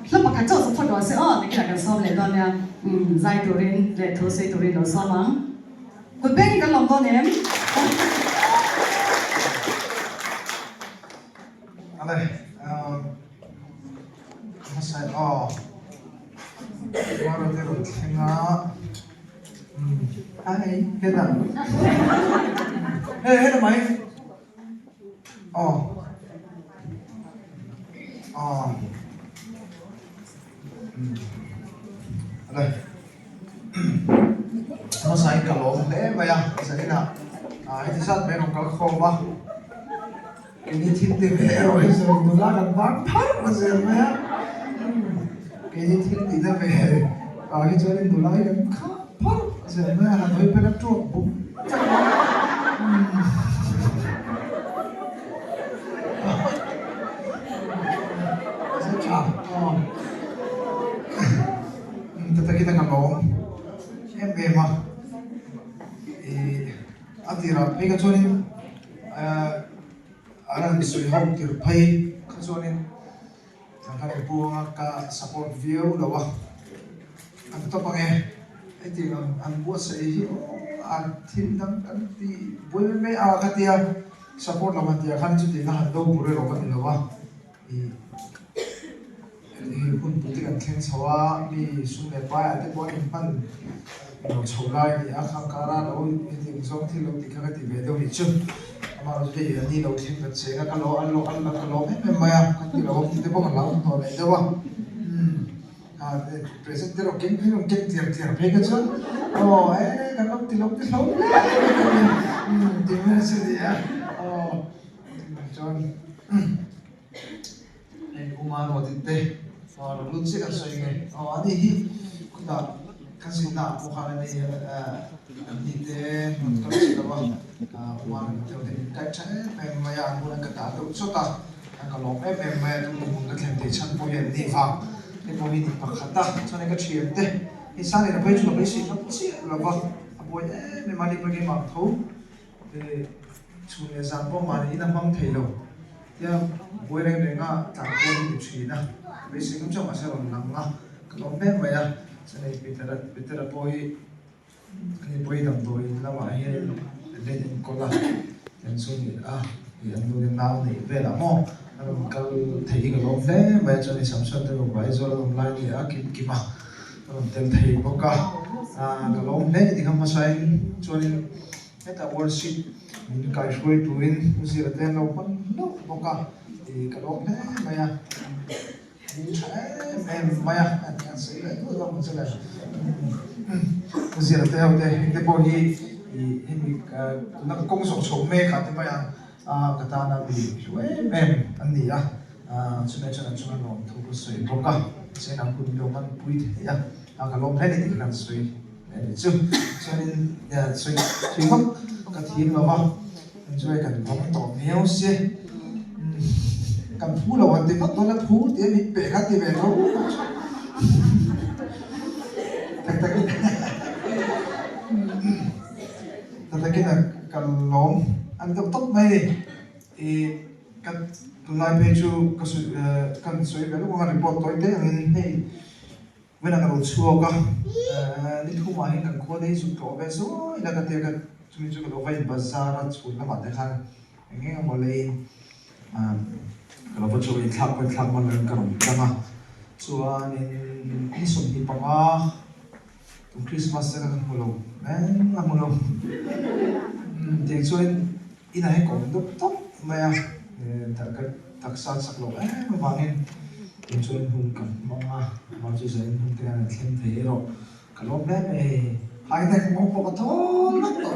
Hla pakhat chauh chu phawt rawh se aw, nakinah kan sawm leh dawn nia. Umm, zai turin leh thu sawi turin lo sawm ang. Kut bengin kan lawm dawn em? Ale, umm, hmasa aw, Ruarote rawn thleng a, umm, hi, hetah, hei, heta mai. Aw. Aw. Ale. Hmasa in ka lawm hle mai a, zanin ah heti zat mai rawn kal khawm a. Keini thil ti ve erawh hi zawng nula kan vang pharh a zel mai a. Keini thil ti na ve ah hi chuan nula hi kan khap pharh a zel mai a, han hawi phel a tuak bum chauh a. Takin a ka lawm em em a, ih a tirah phei kha chuanin an han sawi ho tir phei kha chuanin kan han buanga ka support viau lo a, an tawp ang e, hetiang ang an buatsaih hi aw a thil dang kan ti buai mai mai a ka tia support lo han tih ah khan chutiang a han do bur erawh ka ni lo a. Ih hun pui te kan thleng chho a, mi sum leh pai ah te pawh an inhman lo chho lai a ni a, khang kara lo hetiang zawng thil lo tih kha ka ti ve deuh nih chu. Amaherawhchu hei an ni lo thleng ka cheng a, ka lo an lo an ka lawm em em mai a, ka ti lo tih te pawh ka hlau hnawh leh deuh a. Umm ah present te erawh keng phei rawn keng tliar tliar phei kha chuan aw e kan lo ti lo ti hlo hle mai a, umm ti mai a si a aw chuan. Hei Uma Rawdin te rawn lut chiah kan sawi nge aw ani hi khutah kan zinna ah pawh khan ani an ni te rawn kal chi lo a Uma Rawdin te ho te min kai tha em em mai a an bulah ka dah deuh chawt a ka lawm em em mai a tun hmun ka thlen theih chhan pawh hi an ni vang hei pawh hi ni pakhat a chuan hei ka thian te hei Sangin a phei chu ka beisei ngam chiah lo va a buai em em a ni pawh hi keimah ang tho. Chhun leh zan pawh mahni in a hmang thei lo. Tia buai reng reng a tlan kual hi ni thin a, beisei ngam chauh mahse a rawn lang a, ka lawm hle mai a. Chennai Petera Petera pawh hi ani pawh hi damdawiin lamah hian len enkawl a, tiang chu a ni a, ih an nu leh nau neih velah maw a rawn kal thei hi ka lawm hle mai a, chuan Samson te nupa Aizawl an awm lai a ni a, kim kim a a rawn tel thei bawk a, ka lawm hle a ni tikha hmasain chuanin. Hetah worship min kaihruai turin U Zira te an lo hman hlauh bawk a, ih ka lawm hle mai a, min tha em em mai a, a ti an sawi leh duah duah ang chu le. U Zira te ho te heng te pawh hi ih hemi tuna ka kawng zawh chhoh mek ah te mai ang a ka tana mi hlu em em an ni a, chumai chuan an chunga lawm thu ka sawi bawk a, mahse nang hun lo hmanpui thei a, ka lawm hle a ni tih kha kan sawi. Chu chuanin sawi sawi vak ka thiam lo va, enjoy kan vawng tawh viau sia, kan phu lo han ti vak dawn a, phu tih a min pek a ti ve tho tak takin tak takin a ka lawm an deuh tawp mai a ni, ih ka tunlai phei chu ka sawi kan sawi ve lawk ang a report tawi te angin hei. Vawiin ka lo chhuak a, ni thumah hian kan khua te hi zuk tlawh ve zuai la ka tia ka chumi chu ka lo va in bazar a chhun lamah te khan eng eng emaw leiin ka lo va chaw in thlak pawh in thlak hman loin ka rawn tlang a, chuanin ni 25 tum Christmas te kha ka hmu lo eng a hmu lo tiang chuanin inah hian ka awm deuh tawp mai a. Taksa chak loh em avangin tun chuan hun kan hmang a, amah chu zanin hun te hian an thleng thei erawh ka lawm hle mai hei. Hai nek mawng pawh ka thawl vek tawh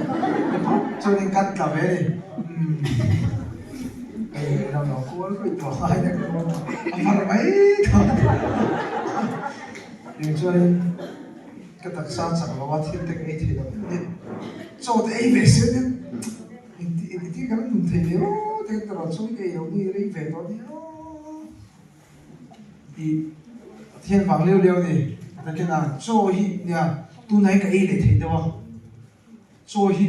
phawt chuanin kan tla ve a ni. Hei ram lo kual ruih tawh hai nek mawng a far mai tawh. Tiang chuanin ka taksa chak loh a thil te ka ei thei loh em em chaw te ei ve se nia. Engti kan nun thei ve aw te ka rawn sawi ngei lo ni rei ve tawh nia aw tih Pathian vang leu leu a ni. Takin a chaw hi nia tunah hian ka ei leh thei deuh a, chaw hi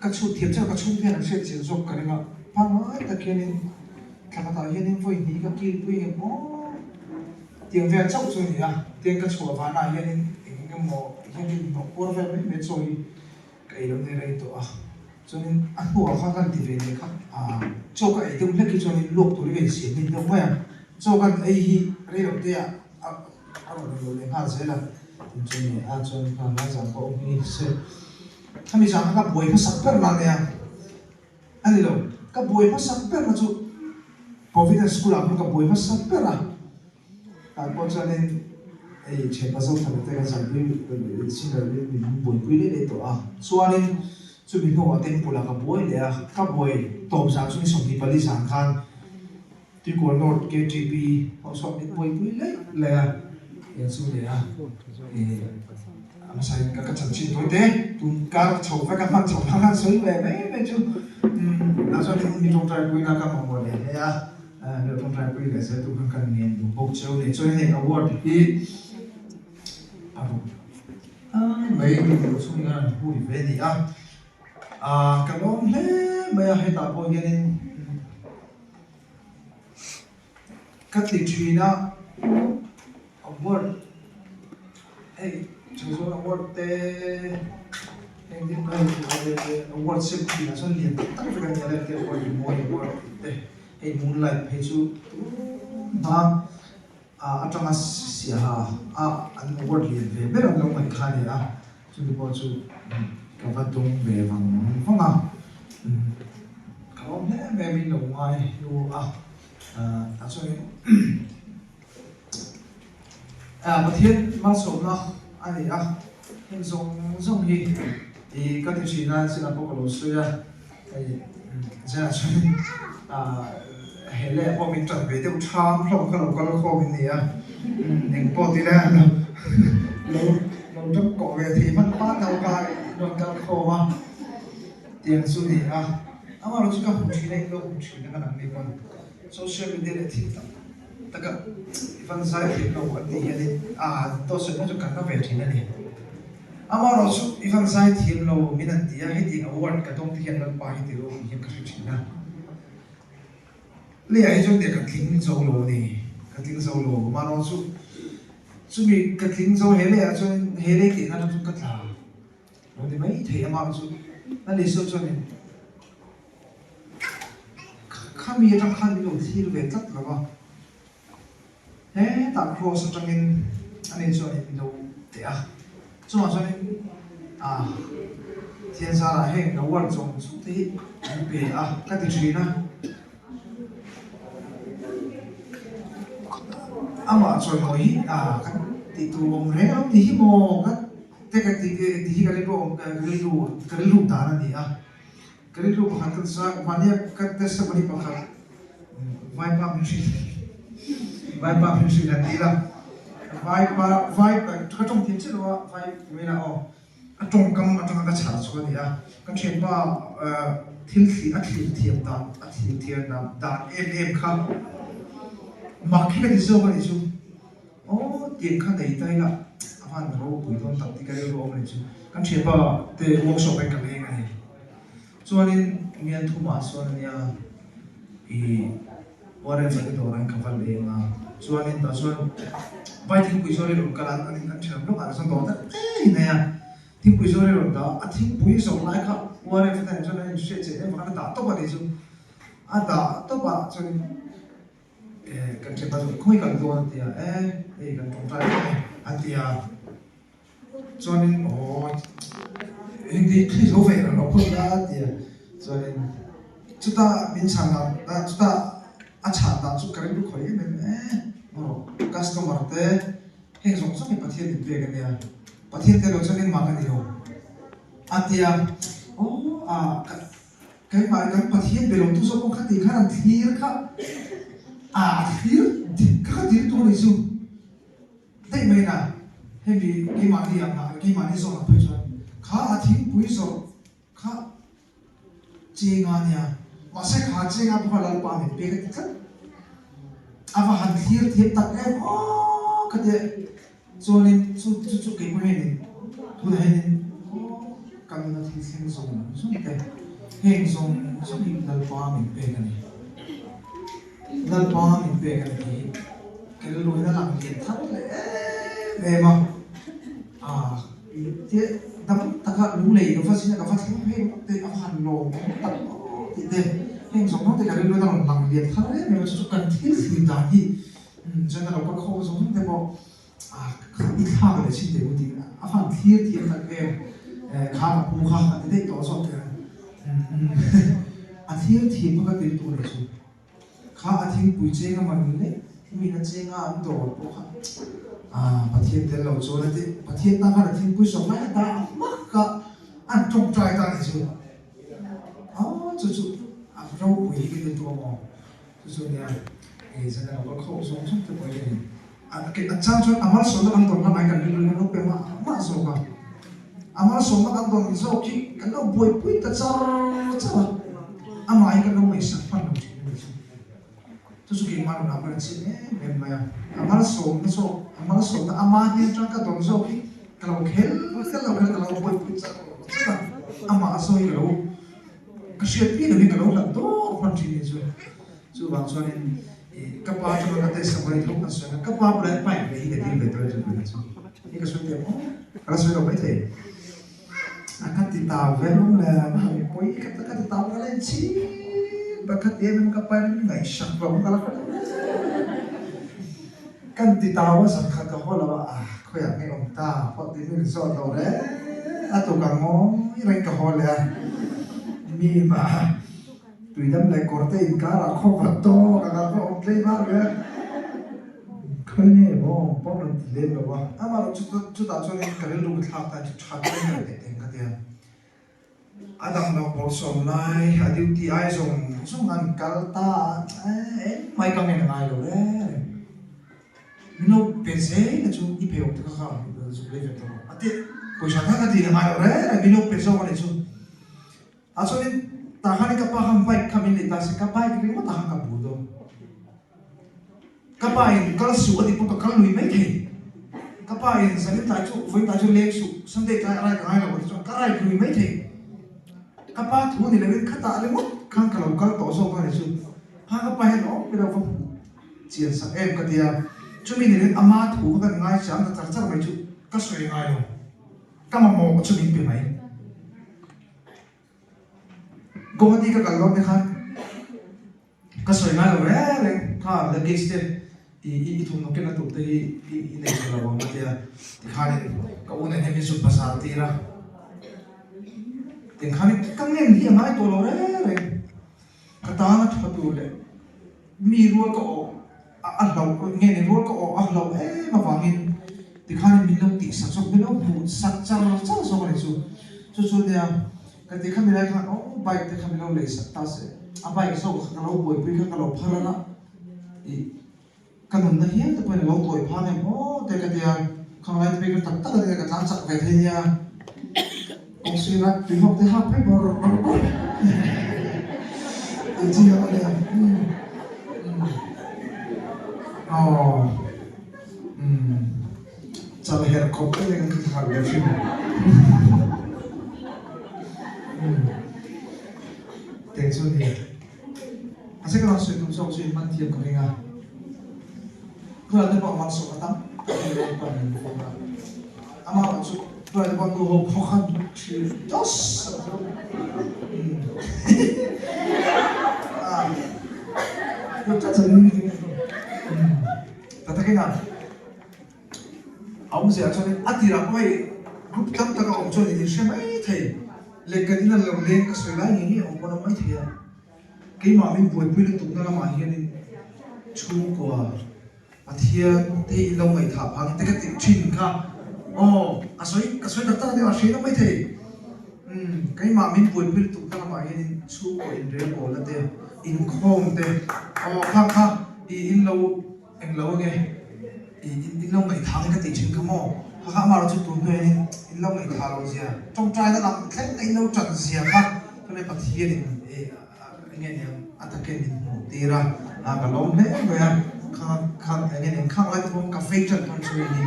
ka chhut thiam chiah ka chhung hian an hriat chian zawk ka ring a, pangngai tak hianin. Thla khatah hianin vawi hnih ka kilpui ngem aw tiang vel chauh chu a ni a, tiang ka chhuah vanah hianin eng eng emaw hian ka inhnawh kuar vel mai mai chaw hi ka ei lo nei rei tawh a, chuanin a hnuah khan kan ti ve leh kha ah chaw ka ei deuh hlek hi chuanin luak tur hi ka insiam hmin deuh mai a, chaw kan ei hi rei lo te ah a a rawn lo leh nghal zel a, tin chuan a chuan khan a zan pawh awm hi se khami zan kha ka buai hmasak ber la nia. A ni lo, ka buai hmasa ber na chu Providence School ah khan ka buai hmasa ber a, tah pawh chuanin hei thianpa Zothana te kan zanpui singer in min buaipui leh leh tawh a, chuanin chumi hnuah temple ah ka buai leh a, ka buai tawp zan chu ni 24 zan khan Tuikawl North KTP ho sawn min buaipui leh leh a, eng chu leh a eh a hmasa in ka chanchin tawi te tun kar chho vek a hman chho hman khan sawi ve mai mai chu umm tah chuan in mi tawngtai pui na ka mamawh leh hle a, mi tawngtai pui leh zel tur khan kan ngen duh bawk cheu ni chuan heng award hi a ruk mai duh chhungin an hui ve a ni a, ah ka lawm hle mai a hetah pawh hianin. Ka ti thin a, award hei Chhawzawng award te heng te hei award sem thin ah chuan lian tak tak vek a ni a lem te award rimawi award tih te hei moonlight phei chu tun hma atanga siaha a an award lian ve ber an lo ngaih kha a ni a chumi pawh chu ka va dawng ve vang vang a ka lawm hle mai min lo ngai hlu a tah chuanin Pathian malsawmna a ni a heng zawng zawng hi ih ka ti thin a chinah pawh ka lo sawi a hei chinah chuanin he leh pawh min tan ve deuh tham hlawm kha lo kal khawm in ni a eng pawh ti lai lo lo lo tang kawh ve thei hman hma tho kha rawn kal khawm a tiang chu ni a amaherawh chu ka hmu thin a in lo hmu thin a ka nang ni pawn social media leh thil tak tak a i van zai thiam lo an tih hian in a tawh sawi pawh chu kan la ve thin a ni amaherawh chu i van zai thiam lo min an ti a heti award ka dawng te hian Lalpa hi ti rawh tih hian ka hre thin a. Leiah hi chuan tia ka tling zo lo a ni, ka tling zo lo. Mahrawn chu chumi ka tling zo he leiah chuan he lei tihna atang chuan ka tla lo ni mai thei a mahrawn chu Lal Isua chuanin khami atang khan min lo thlir ve tlat lo a, hetah cross atangin ani chuanin min lo teh a, chungah chuanin ah thian zarah heng award zawng zawng te hi an pe a ka ti thin a, amah chawimawi hi ah ka tih tur awm reng lo ni hi maw ka te ka ti tih hi ka rilru awm ka rilru ka rilru dan a ni a. Ka rilru pakhat kan sa, mahnia ka testimony pakhat Vaipa min hrilh Vaipa min hrilh han ti la, Vaipa vai ka tawng thiam chiah lo a, vai ti mai la aw, a tawngkam atanga ka chhar chu a ni a, ka thianpa thil thli a thlir thiam dan a thlir thiam dan dan em em kha mak hi ka ti zawk a nih chu. Aw tiang kha nei ta ila a van ropui dawn tak tih ka rilru awm a ni chu. Kan thianpa te workshop ah ka leng a ni. Chuanin mian thumah sawn ania ih Warren Fate dawrah hian ka va leng a. Chuanin tah chuan vai thingpui zawr i rawn kal a an an thiam lawk ah chuan dawr tak em mai a. Thingpui zawr i rawn dah a, a thingpui zawrh lai kha Warren Fate ah chuan a inhriat che em vang a dah tawp a ni chu. A dah tawp ah chuanin. Eh kan ṭhianpa chu khawi kan dawn a ti a, eh hei kan ṭawngṭai vek e a ti a, chuanin aw engti thli zo ve lo phawt ila a ti a, chuanin chuta min chhan dan chuta a chhan dan chu ka rilru khawih em em eh maw customer te heng zawng zawng hi Pathian min pek a nia, Pathian te lo chuan engmah ka ni lo a ti a, aw ah ka. Keimah kan Pathian be lotu zawk pawh kha ti khan an thlir kha a thlir dik kha ka ti lutuk a ni chu. Daih mai na hemi keimahni ang ah keimahni zawk ang phei chuan kha a thingpui zawrh kha chenga nia mahse kha chenga pawh kha Lalpa min pek a ti tlat. A va han thlir thiam tak em aw ka ti a. Chuanin chu chu chu keimah hianin tunah hianin aw ka nuna thil thleng zawng zawng te heng zawng zawng hi Lalpa min pek a ni. Lalpa min pek a ni hi ka rilruin a lang lian thar leh em em a, ah tia dam taka lunglei ka va zin a ka va thleng phei ringawt te a va han lawm awm tak aw tih te heng zawng zawng te ka rilruin a rawn lang lian thar em em a chu chu kan thil thlir dan hi chuan a lo kal khawm zawng zawng te pawh ah i thlak leh chin teh u tih a van thlir thiam tak em kha ka pu kha a ti daih tawh zawk teh ang a thlir thiam kha ka tir tu leh chu kha a thingpui cheng a man leh mi na chenga an dawr pawh kha ah Pathian tel lo chuan a ti Pathian tan khan a thingpui sawm lai a dah hmak a an tawngtai ta nih chu ah chu chu a ropui hi ka ti tu amaw chu chu nia e zan a lo kal khawp zawng zawng te pawh hi a ni. A chang chuan a malsawmna kan dawn lamah kan rilru hian lo pe mah mah zawk a, a malsawmna kan dawn zawk hi kan lo buaipui ta char char a, amah hi kan lo ngaihsak hman lo thin a ni chu. Chu chu keimah nunah pawh a chim em em mai a, a malsawmna zawk, a malsawmna ama hnen atang ka dawn zawk hi ka lo khel ka lo khel ka lo buaipui char char a, amah zawk hi ka lo ka hriat piah lohin ka lo hlat dawk hman thin a ni chu. Chuvang chuanin ka pa chuan ka test a tho kan sawi a, ka pa bulah hian pipe leh hi ka dil ve tawh a chu chu hi ka sawi teh maw ka la sawi lo maithei a ka ti tau ve lawm le pawi ka ka ti tau ka la in chhip a ka ti em em ka pa in ngaihsak lo ka la hre lo kan ti tau a zan khat ka haw lo a ah khawiah nge awm ta pawh ti min zawt lo reng a tukah ngawi reng ka haw leh a mi mah Tuidam leh kawrte inkarah khawva tawk a kal pawh awm tlei var ve a, khawi nge maw pawh rawn ti lem lo a, amaherawh chu chutah chuanin ka rilru ka thlak ta chu tha chuan ka teh thei ka ti a, a dam lo bawlhsawm lai a duty ai zawng zawng an kal ta a, engmah ka ngen a ngai lo reng reng, min lo pe zel a chu i pe awm te kha kha zuk lei ve tawh rawh a ti, pawisa kha ka ti a ngai lo reng reng min lo pe zawk a nih chu. A chuanin tah khanin ka pa khan bike kha min lei ta se ka bike ringawt ah khan ka bu dawn. Ka pa in kal suh a ti pawh ka kal lui mai thei. Ka pa in zanin tlai chu vawiin tlai chu leng suh Sunday tlai a ride a ngai lo a ti chuan ka ride lui mai thei. Ka pa thu ni loin khatah ringawt khan ka lo kal tawh zawk a ni chu. Kha ka pa hian awm ber a va hmuh chian sak em ka ti a. Chumi ni loin ama thu kha kan ngai chiang ta char char mai chu ka sawi ngai lo. Ka mamawh chu min pe mai. Guwahati ka kal dawn te khan ka sawi ngai lo reng reng kha luggage te i i thawmhnaw ken na tur te hi i i nei tha lo ang a tia tikhanin ka u nen hian min zuk bazar tir a tiangkhanin ka ngen hi a ngai tawh lo reng reng ka tan a tha tur leh mi rual ka awh a hlauh nge ni rual ka awh a hlauh em avangin tikhanin min lo tih sak zawk min lo hmuh sak char char zawk a ni chu chu chu nia ka ti kha milai khan aw bike te kha min lo lei sak ta se a bike zawk kha ka lo buaipui kha ka lo phar a ih ka nunna hial te pawhin a lo tawi phah em aw te ka tia khanglai te phei tak tak a nia ka tlan chak ve thei nia kawng sira tui hawk te hak phei bawr bawr bawr tih chi ang a nia aw umm chal herh khawp te kan thar ve thin umm teng chu ni. A se ka rawn sawi tum zawk chu in hman thiam ka ring a, Tunah te pawh malsawm a tam tak mai dawn pawh min phur a, amah erawh chu tunah te pawh nu ho phaw khan thlir daws ang chu ta takin a awmzia chuanin a tirah pawh hei group tam tak a awm chuan in inhre mai thei lehkha in an lo leng ka sawi lai ngei ngei a awm pawn a awm mai thei a. Keimah min buaipui lutukna lamah hianin chhungkua Pathian te in lo ngaihthah phang te ka tih thin kha aw a sawi ka sawi tak tak a nia a hre na mai thei umm keimah min buaipui lutukna lamah hianin chhungkua inrelbawlna te inkhawm te aw khang kha i in lo Englo ange i in lo ngaihthah ang ka tih thin kha maw? Kha kha amah chu tun hnuaiin in lo ngaihthah lo zia, tawngtaina lam thleng in lo tan zia kha chulai Pathian in enge niang a takin min hmuh tir a, ka lawm hle mai a, kha kha enge niang khang lai te pawh ka vei tan dawn chu ni,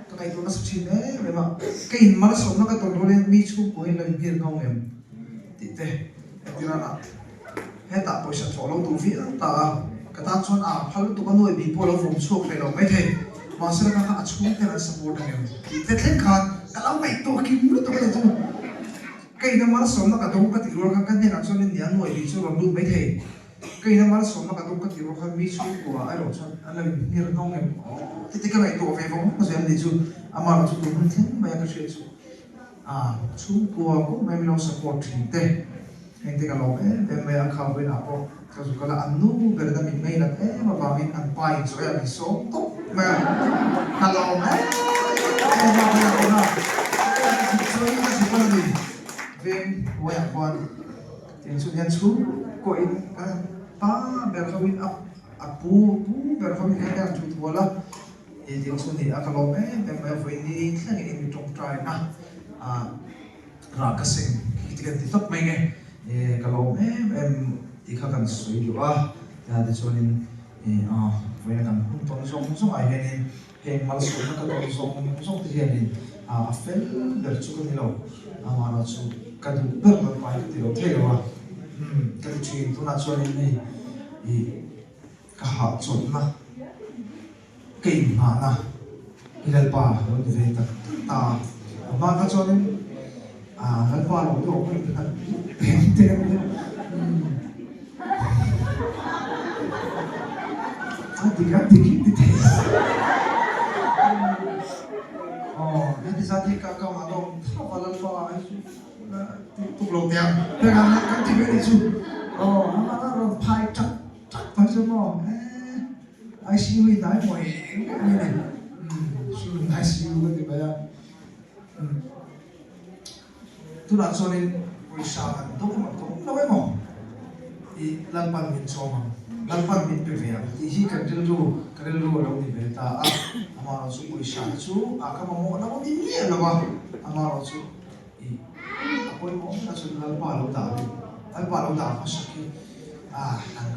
ka ngaihtuah nasa thin em em a, ka in malsawmna ka tawn rualin mi chhungkua hi lo inhnial ngau em tih te entirana hetah pawisa thawh lo duh viau ta a. Ka tan chuan a phal lutuk a nuai bik pawh a lo vawm chhuak hlei lo maithei. Mahse ka kha a chhungten an support ang em tih te thleng khan ka lo ngaihtuah kim lutuk a ni chu. Ka ina malsawmna ka dawng ka tih rual khan ka hnenah chuan in nia nuai bik chu rawn lut maithei. Ka ina malsawmna ka dawng ka tih rual khan mi chhungkua erawh chuan an lo inhmir hnawng em aw tih te ka ngaihtuah ve vawng vawng zel a ni chu. Amah erawh chu tun hun thleng mai a ka hriat chu a chhungkua kawng mai min lo support thin te. Heng te ka lawm em em mai a, kha vawiinah pawh ka zu kal a, an nu ber in a min ngei lat em avangin an pa in chawi a min sawm tawp mai a, ka lawm em em a, vawiinah pawh na chawi ka zu kal a ni, veng hnuaiah khuan tiang chu hian chhungkaw in ka pa ber ho in a pu pu ber ho in kha hian thu thual a, tiang chu ni a, ka lawm em em mai a, vawiin ni thlengin in mi tawngtai na ah. Rah ka seng khi ti kan ti tawp mai nge e ka lawm em em tih kha kan sawi duh a, tia tichuanin e a vawiina kan hun tawn zawng zawng ah hianin heng malsawmna ka tawn zawng zawng te hianin a a fel ber chu ka ni lo, amaherawh chu ka duh ber lo pai ka ti lo thei lo a, umm ka ti thin tunah chuanin hei ih ka hahchawlhna Ka inhmahna i Lalpa lo ni ve tak tak ta a, a hma kha chuanin ah Lalpa lo ni awm in han peng te ang deuh a dik a dik hi ti thei aw heti zat hi ka account ah ka awm thap a Lalpa ai chu tuk lo teh ang heng ang kan ti ve ni chu aw amah rawn phai tak tak mai chu maw eh. ICU hi hnai mawi eng eng mai a ni. Umm ICU ka ti mai a. Umm tunah chuanin pawisa kan dawng emaw dawng lo emaw i Lalpan min chawm ang, Lalpan min pe ve ang tih hi kan rilru ka rilru a lo ni ve ta a. Amaherawhchu pawisa hi chu a ka mamawh lo a ni miah lo a, amaherawhchu i a pawimawh ber a chuan Lalpa lo dah a ni. Lalpa lo dah hmasak hi a han.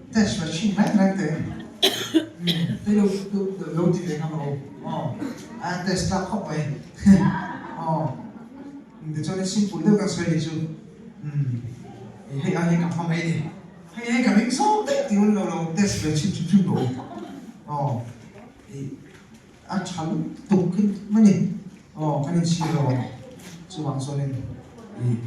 Test machine reng reng te te lo lo ti ve ngam ro aw a test tlak khawp mai aw tichuan simple deuh kan sawi ni chu hei ai hi ka hma mai ni hei hei ka ring zawk daih tih hun lo lo test ve chhin chhin chhin rawh u aw a tha lutuk hi mai ni aw kan inchhir lo ang chuvang chuanin ih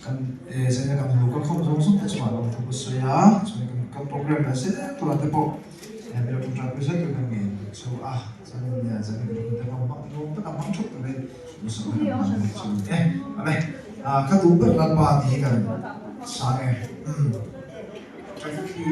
kan eh zan kan lo kal khawm zawng zawng te chungah lo thu ka sawi a chuan kan kan program leh zel tur ah te pawh eh milo ṭawngṭai pui zel tur kan ngen chu a chuanin nia zan kan te pawh hmang nuam tak a hmang ṭheuh turin duhsakna kan hmang bawk chu e awle ah ka duh ber Lalpa tih hi kan sang e umm traffic hi.